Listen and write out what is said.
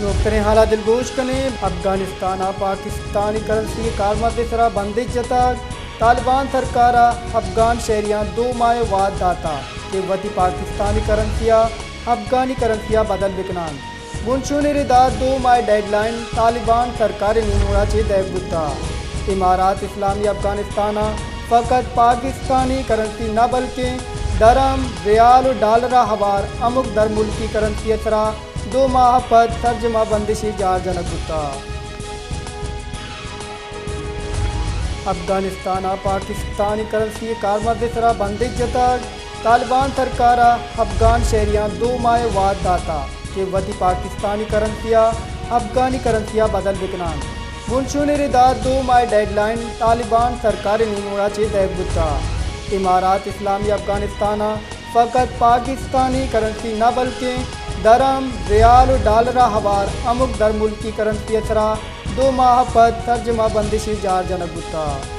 نوکتریں حالا دلگوش کنیں۔ افغانستان ء پاکستانی کرنسی ء کارمرز ء سرا بندش جتگ۔ طالبان سرکار ء افغان شہریاں دو ماہ ء وعد داتا کہ وتی پاکستانی کرنسی ء افغانی کرنسی ء بدل بکنان۔ بنشون ء ردا دو ماہ ڈیڈ لائن طالبان سرکار ء نیموڑا چہ دئیگ بوتا۔ امارات اسلامی افغانستان ء فقط پاکستانی کرنسی نہ بلکیں درہم، ریال و ڈالر ء ہوار ہمک درملکی کرنسی ء سرا دو ماہ ء پد سرجم ء بندشے جار جنگ بوتگ۔ افغانستان ء پاکستانی کرنسی ء کارمرز ء سرا بندش جتگ۔ طالبان سرکار ء افغان شہریاں دو ماہ ء وعد داتا کہ وتی پاکستانی کرنسی ء افغانی کرنسی ء بدل بکنان۔ بنشون ء ردا دو ماہ ڈیڈ لائن طالبان سرکار ء نیموڑا چہ دئیگ بوتگ۔ امارات اسلامی افغانستان ء فقط پاکستانی کرنسی نہ بلکیں درہم، ریال و ڈالر ء ہوار ہمک درملکی کرنسی ء سرا دو ماہ ء پد سرجم ء بندشے جار جنگ بوتگ۔